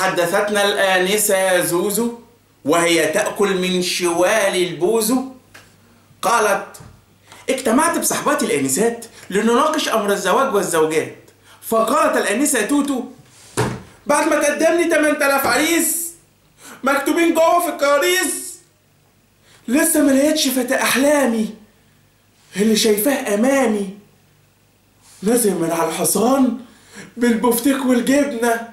حدثتنا الآنسة زوزو وهي تأكل من شوال البوزو، قالت: اجتمعت بصحباتي الآنسات لنناقش أمر الزواج والزوجات. فقالت الآنسة توتو: بعد ما تقدم لي 8000 عريس مكتوبين جوه في الكراريس، لسه ما لقيتش فتى أحلامي اللي شايفاه أمامي، نازل من على الحصان بالبفتيك والجبنة،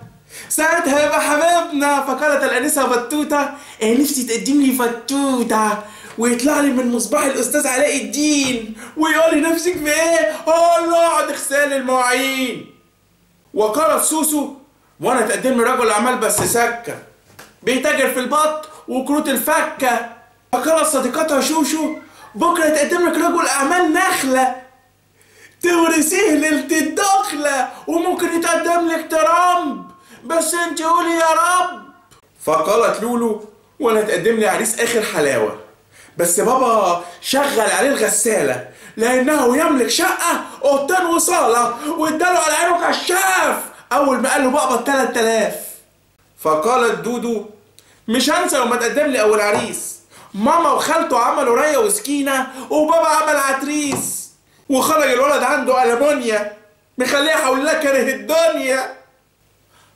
ساعتها يبقى حبيبنا. فقالت الآنسة بطوطة: أنا نفسي تقدم لي فتوتة ويطلع لي من مصباح الأستاذ علاء الدين ويقول لي نفسك في إيه؟ أقول له اقعد اغسل المواعين. وقالت سوسو: وأنا تقدم لي رجل أعمال بس سكة، بيتاجر في البط وكروت الفكة. فقالت صديقتها شوشو: بكرة يتقدم لك رجل أعمال نخلة تورثيه ليلة الدخلة، وممكن يتقدم لك ترامب، بس انت قولي يا رب. فقالت لولو: وانا تقدم لي عريس اخر حلاوة، بس بابا شغل عليه الغسالة لانه يملك شقه اوضتين وصاله، واداله على عينه كشاف اول ما قال له بقبض 3000. فقالت دودو: مش هنسى لما تقدم لي اول عريس، ماما وخالته عملوا ريه وسكينة، وبابا عمل عتريس، وخرج الولد عنده ألمونيا مخليه حولها كره الدنيا.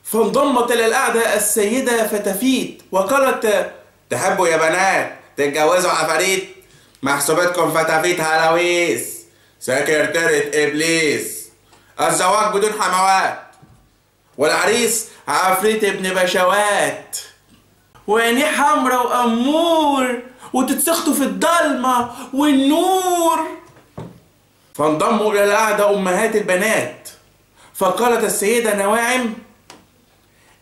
فانضمت إلى القعدة السيدة فتافيت وقالت: تحبوا يا بنات تتجوزوا عفاريت؟ محسوبتكم فتافيت هلاويس، سكرتيرة إبليس، الزواج بدون حموات، والعريس عفريت ابن بشوات، وعينيه حمرا وأمور، وتتسخطوا في الضلمة والنور. فانضموا إلى القعدة أمهات البنات. فقالت السيدة نواعم: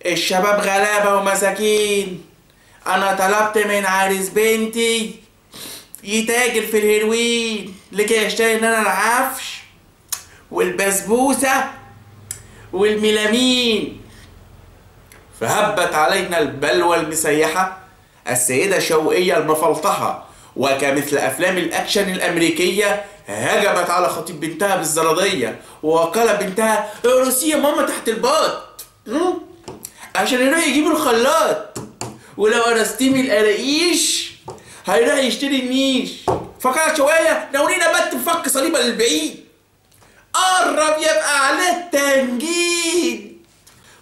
الشباب غلابة ومساكين، أنا طلبت من عريس بنتي يتاجر في الهيروين لكي يشتري لنا العفش والبسبوسة والميلامين. فهبت علينا البلوى المسيحة السيدة شوقية المفلطحة، وكمثل أفلام الأكشن الأمريكية هجمت على خطيب بنتها بالزرادية، وقال بنتها: ارقصي يا ماما تحت الباط عشان يروح يجيب الخلاط، ولو قرصتيه من القراقيش هيروح يشتري النيش. فقالت شوية: ناولينا بت بفك صليبة للبعيد، قرب يبقى عليه التنجيد.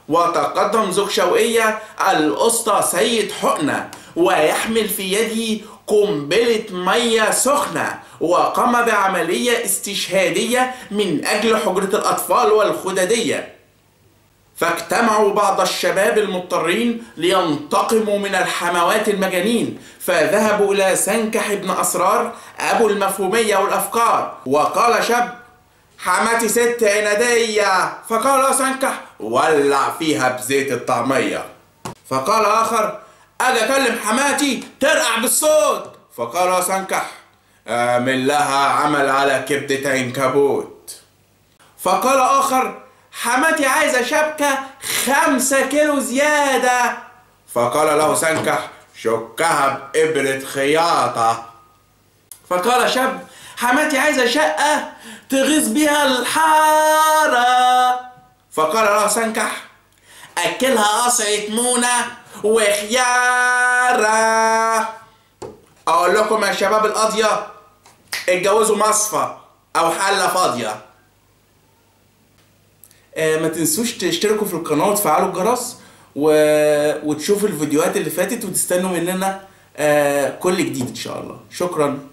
وتقدم زوج شوقية الأسطى سيد حقنة ويحمل في يده قنبلة مية سخنة، وقام بعملية استشهادية من أجل حجرة الأطفال والخددية. فاجتمعوا بعض الشباب المضطرين لينتقموا من الحموات المجانين، فذهبوا إلى سنكح بن أسرار أبو المفهومية والأفكار، وقال شاب: حماتي ست عنادية. فقال سنكح: ولع فيها بزيت الطعمية. فقال آخر: أجي أكلم حماتي ترقع بالصوت. فقال سنكح: اعمل لها عمل على كبدة عنكبوت. فقال آخر: حماتي عايزة شبكة 5 كيلو زيادة. فقال له سنكح: شكها بإبرة خياطة. فقال شاب: حماتي عايزة شقة تغيظ بيها الحارة. فقال له سنكح: أكلها قصعة مونة وخيارة. أقول لكم يا شباب القاضية، اتجوزوا مصفى أو حلة فاضية. ما تنسوش تشتركوا في القناة وتفعلوا الجرس وتشوفوا الفيديوهات اللي فاتت، وتستنوا مننا كل جديد إن شاء الله. شكرا.